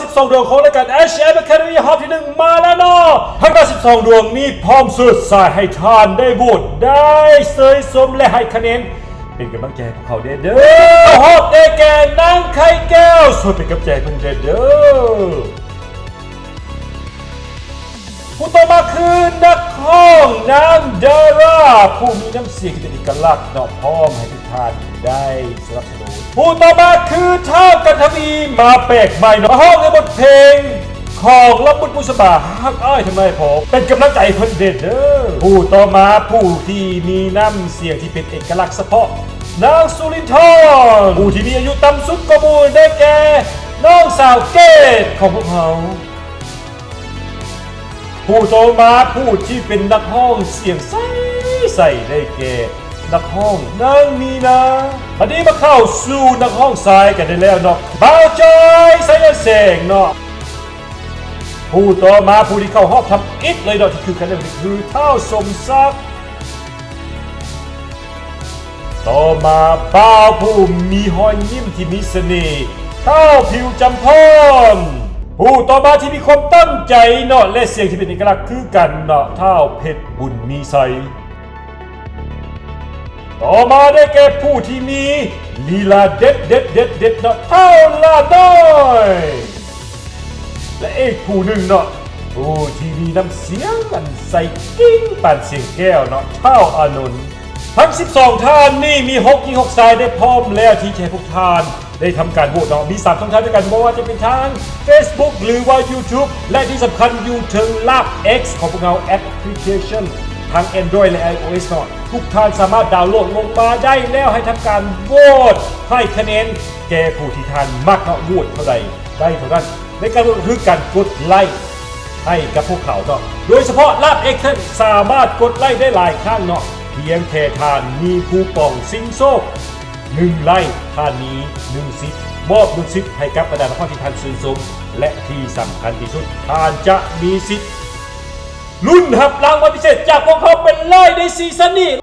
ສິບສອງດວງຂອງລາຍການ ເອັດເອັມ Academy ຮອບທີໜຶ່ງມາແລ້ວເນາະ. ທັງສິບສອງດວງນີ້ພ້ອມເຊີດສາຍໃຫ້ທ່ານໄດ້ໂຫວດ, ໄດ້ເຊີຍຊົມ ແລະ ໃຫ້ຄະແນນ ເປັນກຳລັງໃຈໃຫ້ພວກເຂົາແດ່ເດີ. ເຂົ້າຮອບໄດ້ແກ່ນາງໄຂ່ແກ້ວ, ຊ່ວຍເປັນກຳລັງໃຈໃຫ້ເພິ່ນແດ່ເດີ. ຜູ້ຕໍ່ມາຄືນັກຮ້ອງນາງດາຣາ ຜູ້ມີນ້ຳສຽງທີ່ເປັນເອກະລັກເນາະ, ພ້ອມໃຫ້ທຸກທ່ານໄດ້ສະໜັບສະໜູນ. ຜູ້ຕໍ່ມາຄືທ້າວກັນທະວີ ມາແປກໃໝ່ເນາະ, ມາຮ້ອງໃນບົດເພງຂອງລຳບຸດບຸດສະບາ ຮັກອ້າຍທຳນາຍພໍ່, ເປັນກຳລັງໃຈໃຫ້ເພິ່ນແດ່ເດີ. ຜູ້ຕໍ່ມາ ຜູ້ທີ່ມີນ້ຳສຽງທີ່ເປັນເອກະລັກສະເພາະ ນາງສຸລິນທອນ, ຜູ້ທີ່ມີອາຍຸຕ່ຳສຸດກວ່າໝູ່ໄດ້ແກ່ນ້ອງສາວເກດຂອງພວກເຮົາ. ຜູ້ຕໍ່ມາ ຜູ້ທີ່ເປັນນັກຮ້ອງສຽງໃສໆ ໄດ້ແກ່ນັກຮ້ອງນາງມີນາ. ບັດນີ້ມາເຂົ້າສູ່ນັກຮ້ອງຊາຍກັນໄດ້ແລ້ວເນາະ, ບ່າວຈອຍ ໄຊຍະແສງເນາະ. ຜູ້ຕໍ່ມາ ຜູ້ທີ່ເຂົ້າຮອບທຳອິດເລີຍເນາະ ທີ່ຄືກັນໄດ້ຄືທ້າວສົມສັກ. ຕໍ່ມາ ບ່າວຜູ້ມີຮອຍຍິ້ມທີ່ມີສະເໜ່ ທ້າວຜິວຈຳພອນ. ຜູ້ຕໍ່ມາທີ່ມີຄວາມຕັ້ງໃຈເນາະ ແລະ ສຽງທີ່ເປັນເອກະລັກຄືກັນເນາະ, ທ້າວເພັດບຸນມີໄຊ. ຕໍ່ມາໄດ້ແກ່ຜູ້ທີ່ມີລີລາເດັດໆໆໆເນາະ, ທ້າວຫຼ້ານ້ອຍ. ແລະ ອີກຜູ້ໜຶ່ງເນາະ ຜູ້ທີ່ມີນ້ຳສຽງອັນໃສກິ່ງປານສຽງແກ້ວເນາະ, ທ້າວອານົນ. ທັງສິບສອງທ່ານນີ້ມີຫົກຍິງຫົກຊາຍໄດ້ພ້ອມແລ້ວທີ່ຈະໃຫ້ພວກທ່ານໄດ້ທຳການໂຫວດເນາະ. ມີສາມຊ່ອງທາງດ້ວຍກັນ, ບໍ່ວ່າຈະເປັນທາງ Facebook ຫຼືວ່າ YouTube ແລະ ທີ່ສຳຄັນຢູ່ເທິງລາບ X ຂອງພວກເຮົາ application ທັງ Android ແລະ iOS ເນາະ. ທຸກທ່ານສາມາດດາວໂຫຼດລົງມາໄດ້ແລ້ວ ໃຫ້ທຳການໂຫວດ ໃຫ້ຄະແນນແກ່ຜູ້ທີ່ທ່ານມັກເນາະ, ໂຫວດເທົ່າໃດໄດ້ເທົ່ານັ້ນ. ໃນການໂຫວດຄືການກົດໄລ້ໃຫ້ກັບພວກເຂົາເນາະ, ໂດຍສະເພາະລາບ X ນັ້ນສາມາດກົດໄລ້ໄດ້ຫຼາຍຄັ້ງເນາະ, ພຽງແຕ່ທ່ານມີຄູປອງຊິງໂຊກໜຶ່ງໄລ້, ທ່ານມີໜຶ່ງສິດ, ມອບໜຶ່ງສິດໃຫ້ກັບບັນດານັກຮ້ອງທີ່ທ່ານຊື່ນຊົມ ແລະ ທີ່ສຳຄັນທີ່ສຸດ, ທ່ານຈະມີສິດ ລຸ້ນຮັບລາງວັນພິເສດຈາກພວກເຮົາເປັນໄລ້ໃນຊີຊັນນີ້.